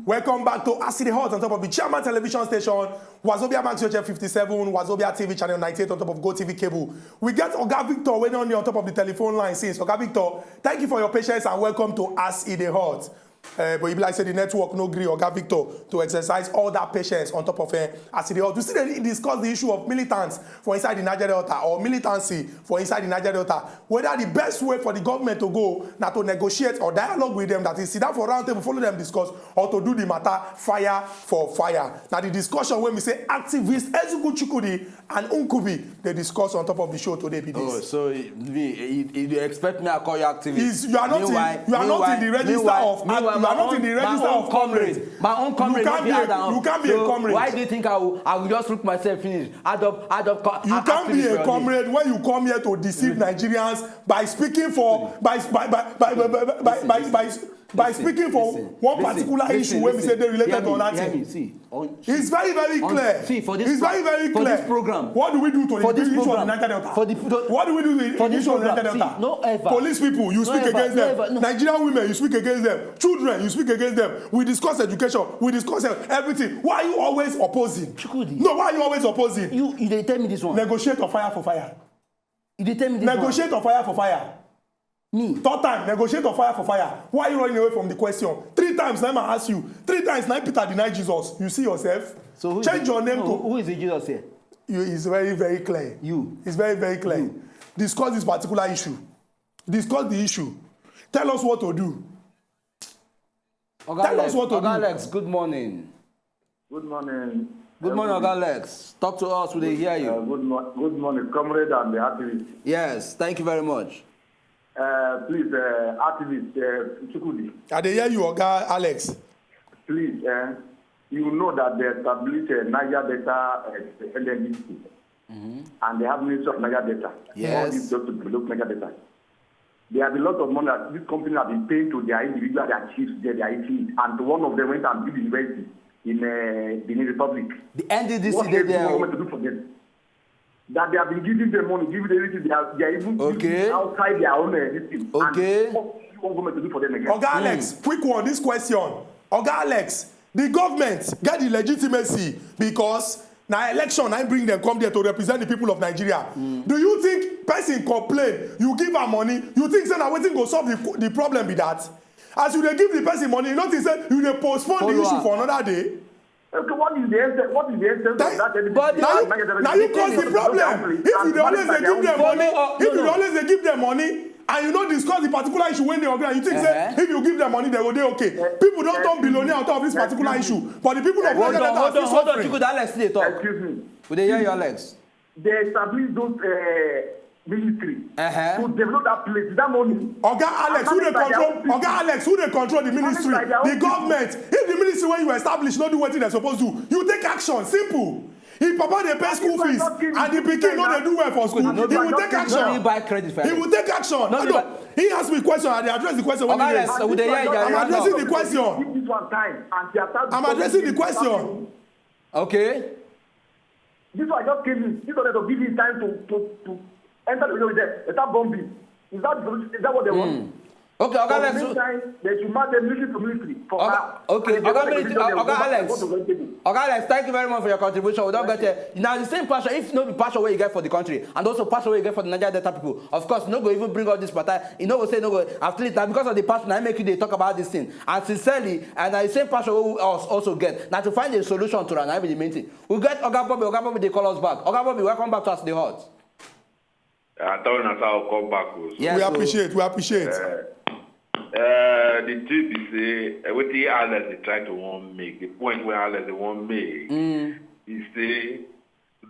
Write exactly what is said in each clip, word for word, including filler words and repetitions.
Welcome back to As E Dey Hot on top of the Chairman Television Station, Wazobia Max U H F fifty-seven, Wazobia T V channel ninety-eight on top of Go T V cable. We get Oga Victor waiting on you on top of the telephone line since. Oga Victor, thank you for your patience and welcome to As E Dey Hot. Uh, but e be like say the network no gree Oga Victor to exercise all that patience on top of uh, As E Dey Hot. We still dey discuss the issue of militants for inside the Niger Delta or militancy for inside the Niger Delta. Whether the best way for the government to go na to negotiate or dialogue with them, that is, sit down for round table, follow them discuss, or to do the matter fire for fire. Now the discussion when we say activist Ezuku Chukudi and Nkubi they discuss on top of the show today be this. Oh, so it, me, it, it, you expect me to call you activist? Is you are not meanwhile, in, you are not in the register of you are not in the register of comrades. My own comrade, you can't be a, you can't be so a comrade. Why do you think I will, I will just look myself finish? Add up, add up. You can't be a comrade when you come here to deceive Nigerians by speaking for by by by by by by by, by, by by speaking for one particular issue wey be say dey related to another thing. It's very very clear. See, for this, it's very very clear. What do we do to the issue of the Niger Delta? What do we do to the issue of the Niger Delta? Police people, you speak against them. Nigerian women, you speak against them. Children, you speak against them. We discuss education. We discuss everything. Why are you always opposing? No, why are you always opposing? You, you dey tell me this one. Negotiate or fire for fire. You dey tell me this one. Negotiate or fire for fire. Me. Third time, negotiate or fire for fire. Why are you running away from the question? Three times, let me ask you. Three times, now Peter denied Jesus. You see yourself? So who is change your name to who is the Jesus here? You is very very clear. You. It's very very clear. You. Discuss this particular issue. Discuss the issue. Tell us what to do. Oga Tell us what to do. Oga Alex, good morning. Good morning. Good morning, Oga Alex. Talk to us. We dey hear you. Uh, good, mo- good morning, comrade and the activist. Yes, thank you very much. Uh, please, uh, activist uh, Chukudi. I dey hear you, Oga Alex. Please, uh, you know that they established uh, Niger Delta uh, N D D C, mm-hmm. and they have Ministry of Niger Delta. Yes. All this just to develop Niger Delta. They have a lot of money that this company have been paying to their individual, their chiefs, their, their chiefs, and one of them went and built university in uh, Benin Republic. The N D D C what they else do you want to do for them? That they have been giving them money, giving them everything. They are, they are even okay. outside their own uh, this thing. Okay. And what do you want government to do for them again? Oga Alex, mm. quick one. This question, Oga Alex, the government get the legitimacy because na election na bring them come there to represent the people of Nigeria. Mm. Do you think person complain, you give am money, you think say na wetin go solve the, the problem be that? As you dey give the person money, you no think say you dey postpone Follow the issue up. for another day? Okay, what is the essence? What is the essence of that? But now you cause the problem. If you dey always dey give them money, if you dey always dey give them money, and you no discuss the particular issue when they organize, you think uh-huh. say if you give them money, they go dey okay. Uh-huh. People don't turn billionaire out of this particular issue, but the people of Nigeria are still suffering. Hold on, hold on, hold on. You could Alex dey talk. Excuse me. We dey hear you, Alex. They establish those uh, ministry uh-huh. to develop that place. That money. Oga Alex, who dey control? Oga Alex, who dey control the ministry? The government. If the ministry wey you establish no do wetin dem suppose do, you take action. Simple. If papa dey pay school fees and the pikin no dey do well for school, he will take action. No be buy credit for him. He will take action. No be buy. He ask me question, I dey address the question wey he raise. Oga Alex, we dey hear you. I'm addressing the question. Give this one time and she attack. I'm addressing the question. Okay. This one just came in. This one to give him time to to to enter the middle there. Better bombing. Is that is that what they want? Okay, Oga Alex. Meantime, they should mark them military to military for Oga, now. Okay, Oga Alex. Oga Alex, thank you very much for your contribution. We don't get it. Now the same passion, if no be passion where you get for the country, and also passion where you get for the Niger Delta people, of course, no go even bring all this matter. You know, go say no go after it now because of the passion. I make you they talk about this thing, and sincerely, and I same passion we also get now to find a solution to that. I be the main thing. We get Oga Bobby. Oga Bobby, they call us back. Oga Bobby, welcome back to As E Dey Hot. I tell you, I'll come back. Also. Yes, we so appreciate. We appreciate. Uh, uh, the tip is say uh, what the Alex they try to want make the point where Alex they want make mm. is say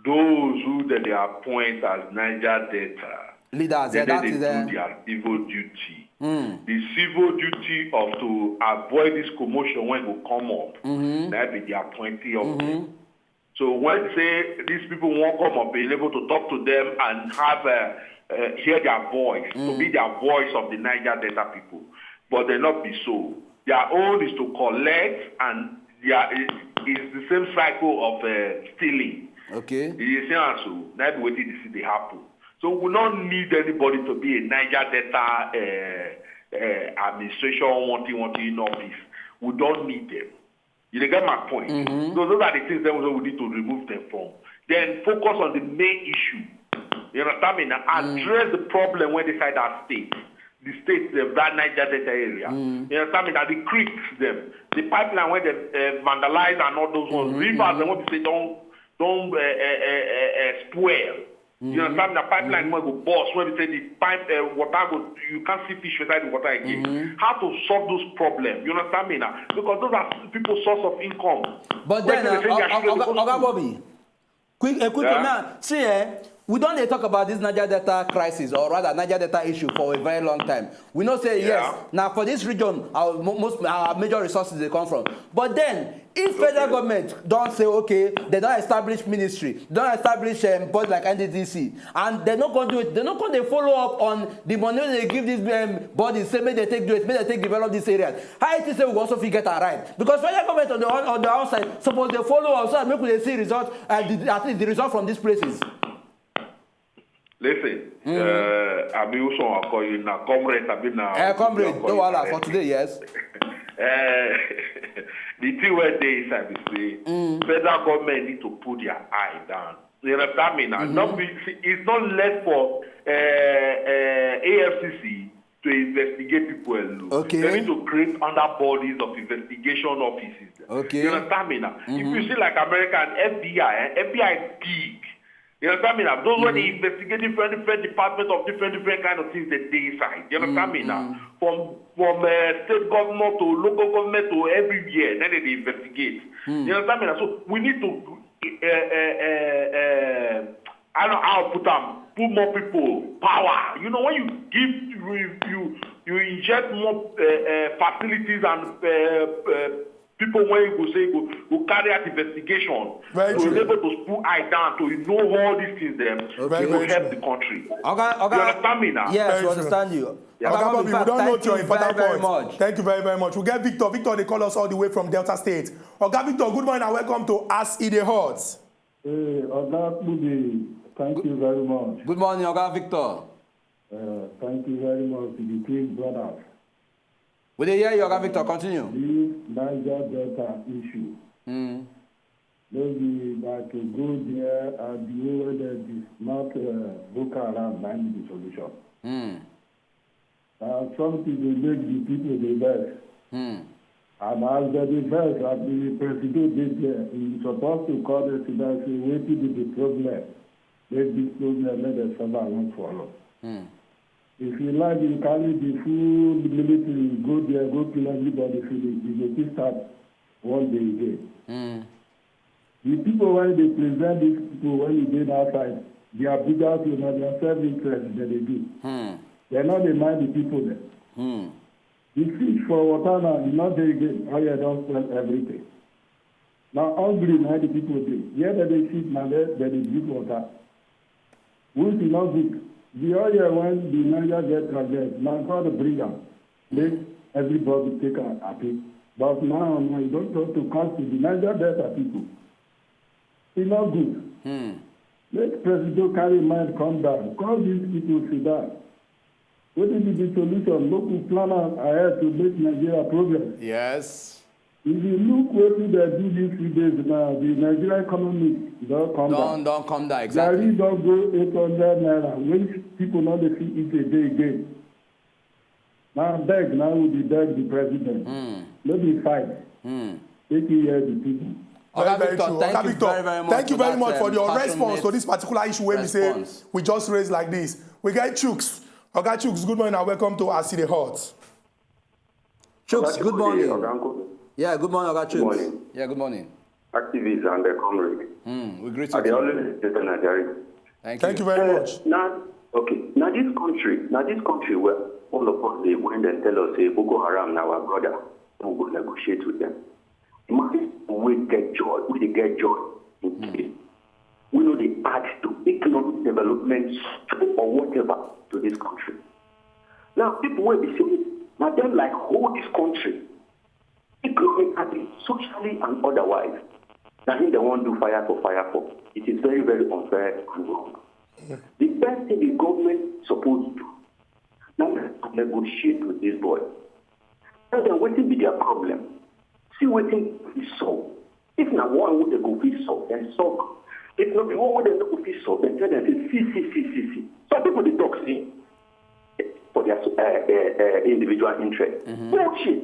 those who that they appoint as Niger Delta leaders, yeah, that is uh, their civil duty. Mm. The civil duty of to avoid this commotion when will come up. Mm-hmm. That be the appointee of mm-hmm. them. So when say these people won't come up, be able to talk to them and have uh, uh, hear their voice, mm. to be their voice of the Niger Delta people. But they not be so. Their own is to collect and their, is the same cycle of uh, stealing. Okay. You see, so that way this is the happen. So we don't need anybody to be a Niger Delta uh, uh, administration wanting wanting in office. We don't need them. You dey get my point? Mhm. So those are the things that we need to remove them from. Then focus on the main issue. You understand me? Now address the problem wey dey inside that state, the state of that Niger Delta area. You understand me? Now the creeks them, the pipeline wey dem uh, vandalize and all those ones, rivers dem wey be say don don uh, uh, uh, uh, uh, spoil. You understand me? The pipeline wey go burst, wey be say the pipe uh, water go, you can't see fish inside the water again. How to solve those problems? You understand me now? Because those are people source of income. But Wey then, dey uh, say their Oga, stress Oga, go Oga through. Bobby, quick, a quick Yeah. Now, see, eh, we don dey talk about this Niger Delta crisis, or rather Niger Delta issue, for a very long time. We know say yes, Yeah. now for this region, our mo- most our major resources they come from. But then, if federal Okay. government don't say okay, they don't establish ministry, don't establish um, body like N D D C, and they not gonna do it, they not gonna follow up on the money they give these um, bodies, say make they take do it, make they take develop these areas. How it is say we also fit get our right? Because federal government on the on, on the outside suppose they follow up so that make we dey see result, uh, the, at least the result from these places. Listen, uh, abi which one I call you now? Comrade, abi now? Uh, comrade, I call no you wahala now. For today, yes. Uh, the thing wey dey inside be say federal government need to put their eye down. You understand me now? Not be, see, it's not left for uh, uh, A F C C to investigate people alone. Okay. They need to create other bodies of investigation offices. Okay. You understand me now? If you see like American F B I, eh, F B I big. You understand me now? Those when they investigate different different departments of different different kind of things that they inside. You understand me now? From from uh, state government to local government to everywhere, then they investigate. You understand me now? So we need to uh, uh, uh, uh, I don't know how to put them, put more people, power. You know, when you give, you you, you inject more uh, uh, facilities and uh, uh, people when you go say go, go carry out investigation Very to true. Be able to put eye down to know all these things them Very, to very help true. The country. Oga, Oga, You understand me now? Yes, Very we true. Understand you. Oga Bobby, we Fact, don't know thank to you important very, very point. Much. Thank you very, very much. We get Victor. Victor, they call us all the way from Delta State. Oga Victor, good morning and welcome to As It Dey Hot. Hey, Oga Bobby, thank you very much. Good morning, Oga Victor. Uh, thank you very much to the three brothers. We dey hear you, Oga Victor. Continue. This Niger Delta issue. Mm. Maybe that to go there and the way where they dismantle uh, Boko Haram might be the solution. Mm. Uh, something they make the people the best. Mm. And as the defense and the president did there, he supposed to call the students say, waiting with the problem. Make this problem, let the suffer not follow. Mm. If you like, you carry the full military, go there, go kill everybody, finish. You go still start one day again. Mm. The people when they present these people when you dey outside, their bigger thing na their self interest that they do. Mm. They no dey mind the people dem. Mm. The fish for water now, you no dey again. Oil don spoil everything. Na hungry na the people dey. Where dem dey sit na there dem dey drink water. Which e no good. The oil when the Niger Delta get, na God bring am. Make everybody take am happy. But now, now you don talk to come to the Niger Delta people. E no good. Mm. Make Presido carry mind come down. Call these people sit down. Wetin be the solution? Make we plan am ahead to make Nigeria progress. Yes. If you look wetin dem do these few days now, the Nigeria economy don come Don't down. Don't come down Garri exactly. Don go eight hundred naira, which people no dey fit eat a day again. Na beg na we dey beg the president. Mm. No be fight. Mm. Make you hear the people. Oga Very, very Victor, true. Thank Oga you Victor, very, very much. Thank you for very that, much for um, your response to passionate this particular issue where we say response. We just raised like this. We get Chooks. Oga Chooks, good morning and welcome to As It Dey Hot. Chooks, good morning. Oga Uncle. Yeah, good morning, Oga Chooks. Morning. Yeah, good morning. Activists and the comrade. Mm, we greet I you. Dey Too. Always listen to Nigeria. Thank you. Thank you very much. Now, okay. Now this country, now this country where all of us dey when dem tell us say Boko Haram na our brother, we go negotiate with them. Imagine we get joy, we dey get joy. We know they add to economic development or whatever to this country. Now people will be saying, now them like hold this country economically, socially and otherwise. Na him dem wan do fire for fire for. It is very, very unfair and wrong. The best thing the government suppose do na to negotiate with this boy. Tell them wetin be their problem. See wetin we solve. If na one wey dem go fit solve, dem solve. If no be one wey dem no go fit solve, dem tell dem say, "See, see, see, see, see." Some people dey talk say for their uh, uh, uh, individual interest. Mm-hmm. Bullshit.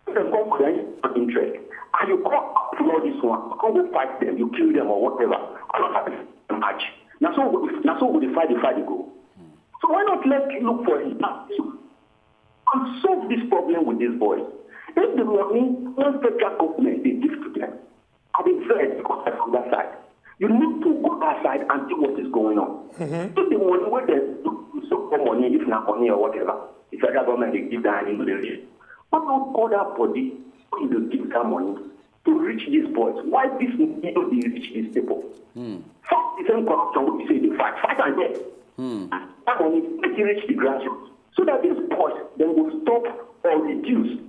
If dem come for their individual interest, and you come outlaw this one, you come go fight them, you kill them or whatever, another person match. Now so we go dey fight the fight dey go. So why not let's look for a solution and solve this problem with these boys? If the money when federal government dey give to them, I dey vex because I from that side. You need to go that side and see what is going on. Mm-hmm. If the money wey dem do so for money, if na money or whatever, the federal government dey give that and you no dey reach. Why not call that body wey you dey give that money to reach these boys? Why this money no dey reach these people? Mm. Fight the same corruption wey you say you dey fight, fight am there. Mm. That money make e reach the grassroots so that these boys dem go stop or reduce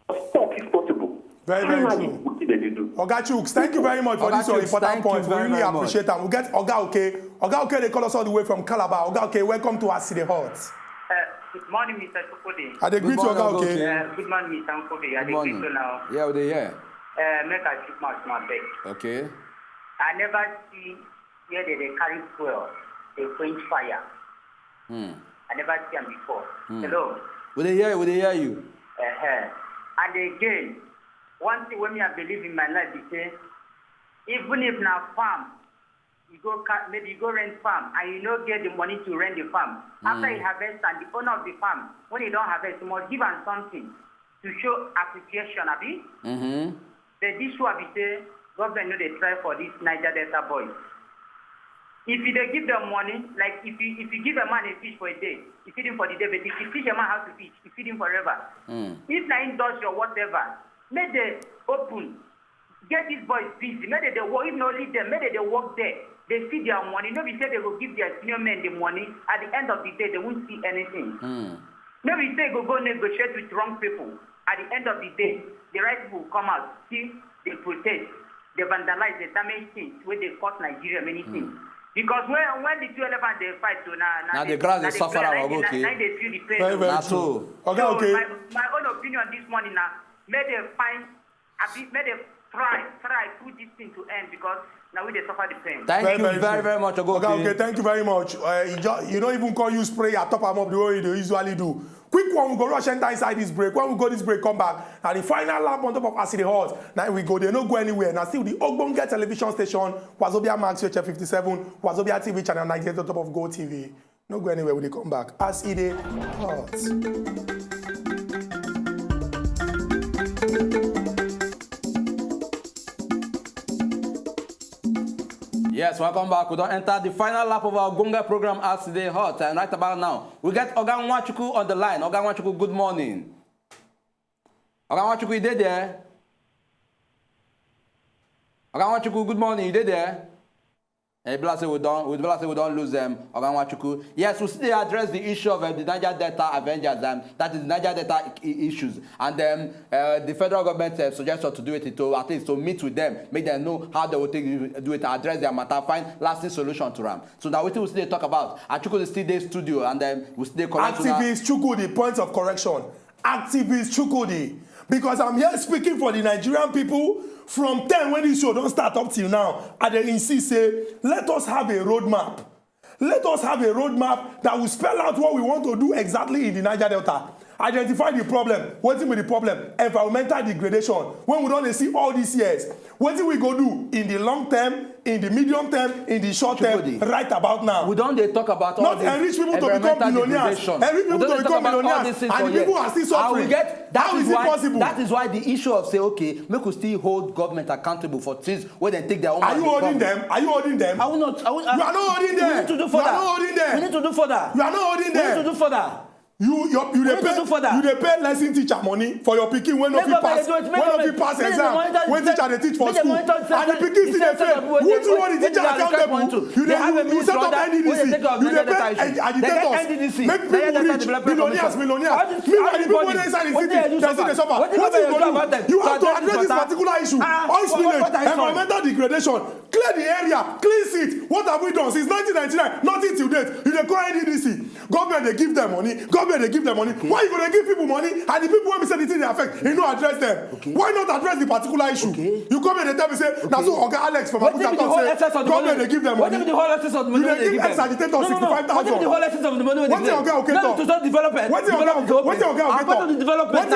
or stop if possible. Very, very true. Wetin dem dey do? Oga Chuks, thank you very much for this your important point. We really appreciate am. We get Oga Oke. Oga Oke dey call us all the way from Calabar. Oga Oke, welcome to As E Dey Hot. Uh, good morning, Mister Chukwudi. I dey greet you, Oga Oke. Uh, good morning, Mister Chukwudi. I dey greet you now. Yeah, we dey hear. Uh, make I chook mouth small bit. Okay. I never see where they dey carry fuel, dey quench fire. Hmm. I never see am before. Hmm. Hello. We dey hear, we dey hear you. Uh-huh. And again, one thing wey me I believe in my life be say, even if na farm, you go ca- maybe you go rent farm and you no get the money to rent the farm. After you harvest and the owner of the farm, when you don harvest, you must give am something to show appreciation, abi? Mm-hmm. But this one be say government no dey try for this Niger Delta boys. If you dey give them money, like if you if you give a man a fish for a day, you feed him for the day, but if you teach a man how to fish, you feed him forever. Mm. If na industry or whatever, make dem open, get these boys busy, make dem dey work. If na only them, make dem dey work there. They see their money. No be say they go give their senior men the money. At the end of the day, they won't see anything. Mm. No be say go go negotiate with wrong people. At the end of the day, the right people come out, see, they protest, they vandalize, they damage things, wey dey cost Nigeria many things. Because when when the two elephants dey fight, so na na the grass dey suffer am, na dey feel the pain. Very, very true. Okay, okay. My my own opinion this morning na make dem find abi make dem try try put this thing to end because na we dey suffer the pain. Thank you very very much, Oga Oke. Thank you very much. Uh, you, just, you don't even call you spray, I top am up the way you usually do. Quick one, we go rush enter inside this break. When we go this break, come back. Now the final lap on top of As E Dey Hot. Now we go, they no go anywhere. Now still the Ogbonge television station, Wazobia Max, H F fifty-seven, Wazobia T V channel ninety-eight on top of Go T V. No go anywhere, we dey come back. As E Dey Hot. Yes, welcome back. We don enter the final lap of our Ogbonge program, As E Dey Hot. And right about now, we get Oga Nwachukwu on the line. Oga Nwachukwu, good morning. Oga Nwachukwu, you dey there? Oga Nwachukwu, good morning. You dey there? Eh, e be like say we don, we be like say we don lose, um, Oga Nwachukwu. Yes, we still dey address the issue of, uh, the Niger Delta Avengers, um, that is the Niger Delta i- i- issues. And, um, uh, the federal government, uh, suggestion to do it, to at least to meet with them, make them know how they will take do it, address their matter, find lasting solution to am. So na wetin we still dey talk about. Achukwu still dey studio, and, um, we still dey correct una. Activist Chukwudi, point of correction. Activist Chukwudi, because I'm here speaking for the Nigerian people. From ten when this show don start up till now, I dey insist say let us have a roadmap. Let us have a roadmap that will spell out what we want to do exactly in the Niger Delta. Identify the problem. Wetin be the problem? Environmental degradation. When we don dey see all these years, wetin we go do in the long term, in the medium term, in the short term, Chukwudi, right about now? We don dey talk about all this environmental degradation. Not enrich people to become billionaires. Enrich people to become millionaires, and the people are still suffering. How is it possible? That is why the issue of say, okay, make we still hold government accountable for things wey dem take their own money. Are you holding them? Are you holding them? I will not. I will, you are not holding them. We need to do further. You are not holding them. We need to do further. You are not holding them. We need to do further. You you you dey pay you dey pay lesson teacher money for your pikin wey no fit pass, wey no fit pass exam, wey teacher dey teach for school, and the pikin still dey fail. Who do hold the teacher accountable? You dey you you set up N D D C, you dey pay agitators, make people reach billionaires, millionaires. Meanwhile, the people wey dey inside the city, dem still dey suffer. Wetin you go do? You have to address this particular issue. Oil spillage, environmental degradation. Clear the area, cleanse it. What have we done since nineteen ninety-nine? Nothing till date. You dey call N D D C. Government dey give them money. Government dey give them money. Why you go dey give people money and the people wey be say the thing dey affect, you no address them? Why not address the particular issue? You come here dey tell me say na so Oga Alex from Abuja talk say government dey give them money. Wetin be the whole essence of the money wey dem dey give them? You dey give ex-agitator sixty-five thousand. Wetin be the whole essence of the money wey dem dey give them? Wetin Oga Oke talk? Wetin Oga Oke talk? Wetin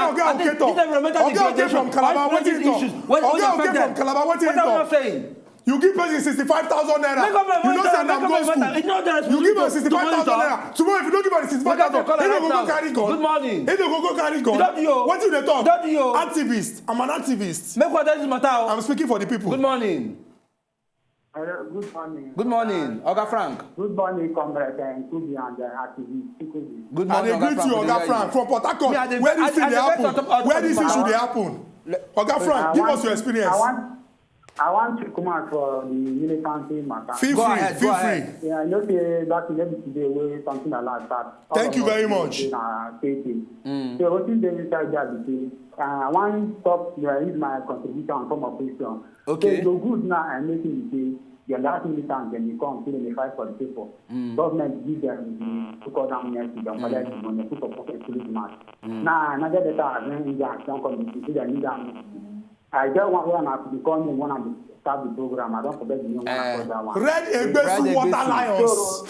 Oga Oke talk? Oga Oke from Calabar, wetin he talk? Oga Oke from Calabar, wetin he talk? You give person sixty-five thousand naira. You know say na go school. You give am sixty-five thousand naira. Tomorrow, if you don't give am sixty-five thousand, he no go go carry gun. He no go go carry gun. Wetin you dey talk? Activist. I'm an activist. Make we address this matter. I'm speaking for the people. Good morning. Hello, good morning. Good morning, Oga Frank. Good morning, comrade, and Kubi and uh, activist Kubi. Good morning, I dey greet you, Oga Frank, from Port Harcourt. Where this thing dey happen? Where this issue dey happen? Oga Frank, give us your experience. I want I want to come out for the militancy matter. Feel free, feel free. Yeah, I know say that is every today wey something like that start. Thank you very much. So wetin dey inside there be say, uh, I wan talk, uh, use my contribution and come up question. Okay. So e go good now and make me say the last militant dem dey come say dem dey fight for the people. Government give them the so-called amnesty, dem collect the money, put for pocket, police match. Now another data as when India don come dey say dem need amnesty. I get one wey I be call me when I dey start the program. I don forget the name when I call that one. Red Egbesu Water Lions.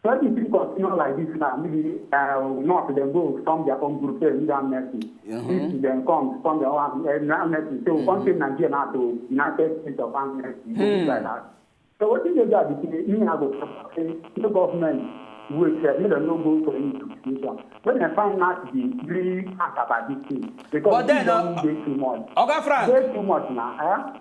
So if you continue like this now, maybe uh, not dem go form their own group, say need amnesty. If dem come form their own uh, amnesty, so one thing Nigeria now to United States of Amnesty, things like that. So wetin dey there be say me I go talk say no government wait sef, make dem no go for any investigation. When dem find out the real fact about this thing, because this don dey too much. Oga Frank, dey too much na, eh?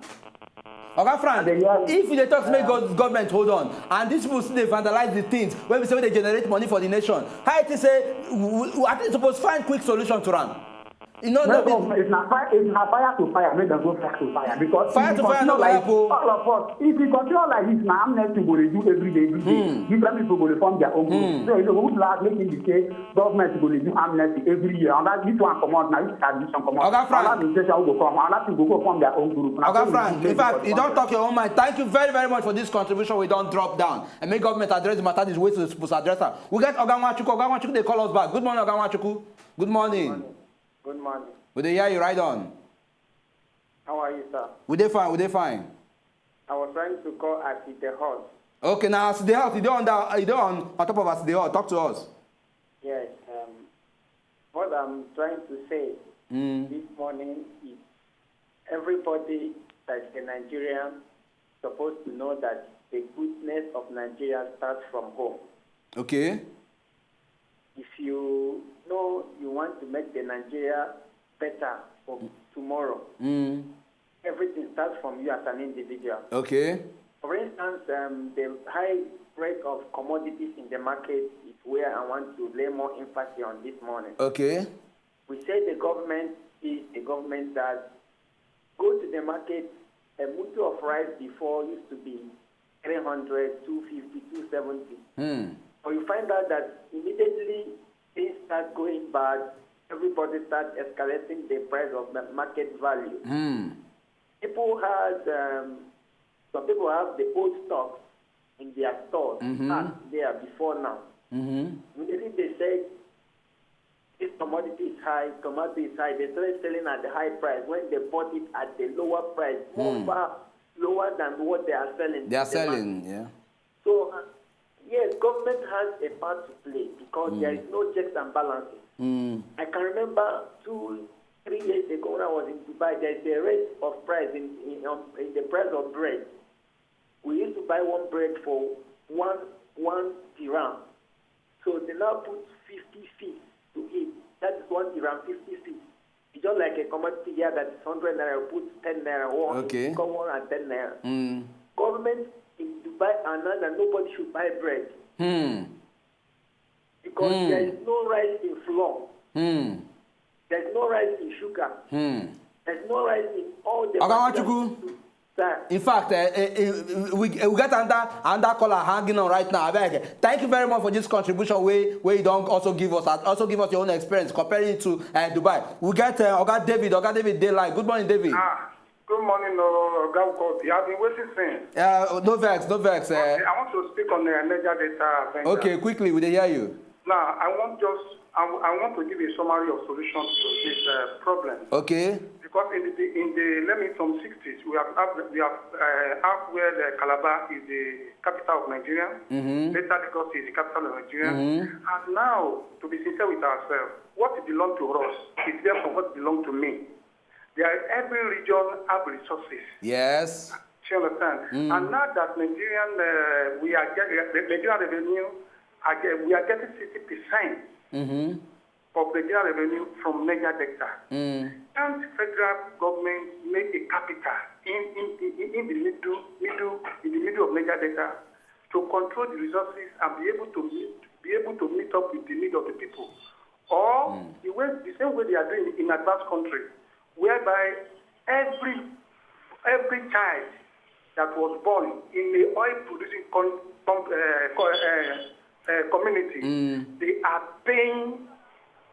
Oga Frank, if you dey talk say make gov- government hold on, and these people still dey vandalize the things wey be say wey dey generate money for the nation, how you think say we, we, we at least suppose find quick solution to am? You know, no, no, no, if na fire, if na fire to fire, make dem go fire to fire, because fire to fire no go help o. All of us, if we continue like this, na amnesty go dey do every day, every day. Different people go dey form their own group. So you know, we would like make him be say government go dey do amnesty every year. And that this one comot, na this admission comot. Oga Frank, another administration go come, another people go go form their own group. Oga Frank, in fact, you don talk your own mind. Thank you very, very much for this contribution. We don drop down and make government address the matter this way to suppose address am. We get Oga Nwachukwu. Oga Nwachukwu dey call us back. Good morning, Oga Nwachukwu. Good morning. Good morning. We dey hear you. Right on. How are you, sir? We dey fine. We dey fine. I was trying to call as it dey hot. Okay, now as it dey hot, you dey on that, you dey on on top of as it dey hot. Talk to us. Yes. Um, what I'm trying to say this morning is everybody that is a Nigerian supposed to know that the goodness of Nigeria starts from home. Okay. If you know you want to make the Nigeria better for tomorrow, everything starts from you as an individual. Okay. For instance, um, the high rate of commodities in the market is where I want to lay more emphasis on this morning. Okay. We say the government is the government that go to the market. A mudu of rice before used to be three hundred, two fifty, two seventy. But you find out that immediately things start going bad, everybody start escalating the price of the market value. People had, um, some people have the old stocks in their stores, past there before now. Immediately they said, this commodity is high, commodity is high. They started selling at the high price when they bought it at the lower price, more far lower than what they are selling. They are selling, yeah. So, uh, yes, government has a part to play because there is no checks and balances. I can remember two, three years ago when I was in Dubai, there is a rate of price in, in, um, in the price of bread. We used to buy one bread for one, one dirham. So they now put fifty fees to it. That is one dirham, fifty fees. It's just like a commodity here that is hundred naira, you put ten naira, one, okay, come one and ten naira. Government in Dubai announced that nobody should buy bread. Because there is no rice in flour. There is no rice in sugar. There is no rice in all the Oga Nwachukwu. Sir. In fact, uh, uh, uh, we, uh, we get another, another caller hanging on right now. Abeg, thank you very much for this contribution wey, wey you don also give us, and also give us your own experience comparing it to, uh, Dubai. We get, uh, Oga David. Oga David dey live. Good morning, David. Ah, Good morning, uh, Oga Ukodi. I've been waiting since. Uh, no vex, no vex. Uh, I want to speak on the Niger Delta venture. Okay, quickly, we dey hear you. Now, I want just, I, I want to give a summary of solution to this uh, problem. Okay. Because in the, in the, let me, from sixties, we have, have we have uh, have where the Calabar is the capital of Nigeria. Mm-hmm. Later, Lagos is the capital of Nigeria. Mm-hmm. And now, to be sincere with ourselves, what belongs to us is different from what belongs to me. There, every region have resources. Yes. Do you understand? Mm. And now that Nigerian, uh, we are getting the Nigerian revenue, are get, we are getting sixty percent Mm-hmm. of Nigerian revenue from Niger Delta. Mm. Can't federal government make a capital in in, in, in the middle middle in the middle of Niger Delta to control the resources and be able to meet, be able to meet up with the need of the people, or Mm. the way the same way they are doing in advanced country, whereby every every child that was born in a oil producing con, con, uh, co, uh, uh, community, Mm. they are paying,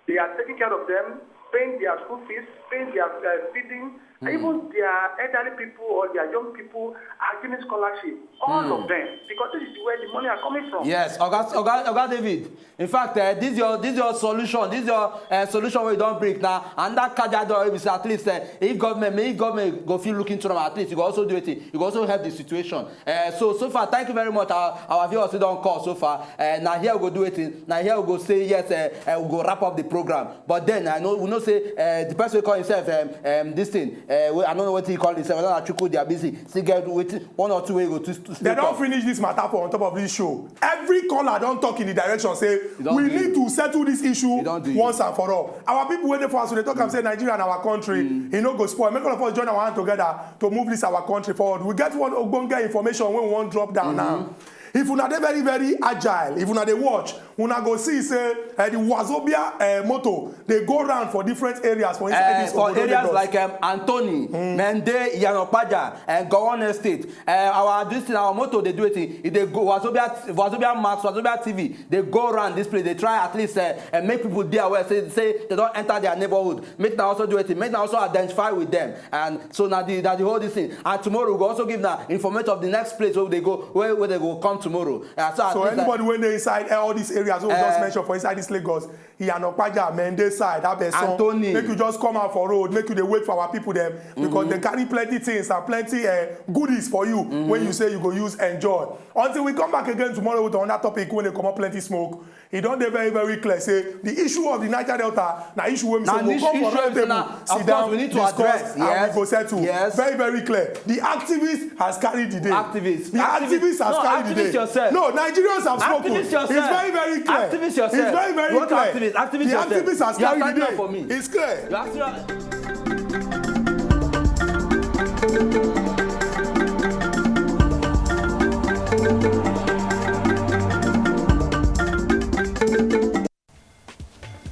they are taking care of them, paying their school fees, paying their uh, feeding, and even their elderly people or their young people are getting scholarship. All Mm. of them, because this is where the money are coming from. Yes, Oga, Oga, Oga David. In fact, uh, this your this your solution. This your uh, solution wey you don bring now. And that kaja door, we say at least uh, if government, if government go feel looking to them, at least you go also do it. You go also help the situation. Uh, so so far, thank you very much. Our, our viewers still don't call so far. Uh, now here we go do it. Now here we go say yes. Uh, uh, we go wrap up the program. But then I know we know say uh, the person wey call himself um, um, this thing. Uh, I don't know what he call himself. I don't know Chuku. They are busy. Still get waiting one or two way go to. to They don't finish this matter for on top of this show. Every caller don't talk in the direction say we need to settle this issue once and for all. Our people waiting for us, so they talk and say Nigeria and our country, mm. He no go spoil. Make all of us join our hand together to move this our country forward. We get one ogbonge information when we wan drop down mm -hmm. now. If una dey very very agile, if una dey watch, una go see say uh, the Wazobia uh, motor dey go round for different areas for inside uh, this for areas Lagos. Like um, Anthony, mm. Mende, Yanopaja, and Gowon Estate. Uh, our this thing, our motor dey do it. E dey go Wazobia, Wazobia Max, Wazobia T V. Dey go around this place. Dey try at least uh, uh, make people dey aware. Say say they don enter their neighborhood. Make dem also do it. Make dem also identify with them. And so na the na the whole this thing. And tomorrow we go also give na information of the next place where they go where, where they go come tomorrow. Uh, so so anybody wey dey inside uh, all these areas wey we just mention for inside this Lagos, Iyanopaja, Mende side, Abeson. Anthony. Make you just come out for road, make you dey wait for our people dem because mm -hmm. They carry plenty things and plenty uh, goodies for you mm -hmm. When you say you go use enjoy. Until we come back again tomorrow with another topic wey dey comot plenty smoke, e don dey very very clear say the issue of the Niger Delta na issue wey we say we go come for round table, sit down, discuss and we go settle. Very very clear. The activists has carried the day. Activists. The activists, activists has no, carried the day. Yourself. No, Nigerians have spoken. Activists yourself. It's very, very clear. Activists yourself. It's very, very clear. Activists, activists the yourself. Activists has carried the day. For me. It's clear.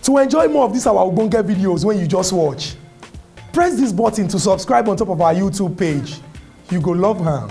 To enjoy more of these our ogbonge videos when you just watch, press this button to subscribe on top of our YouTube page. You go love am.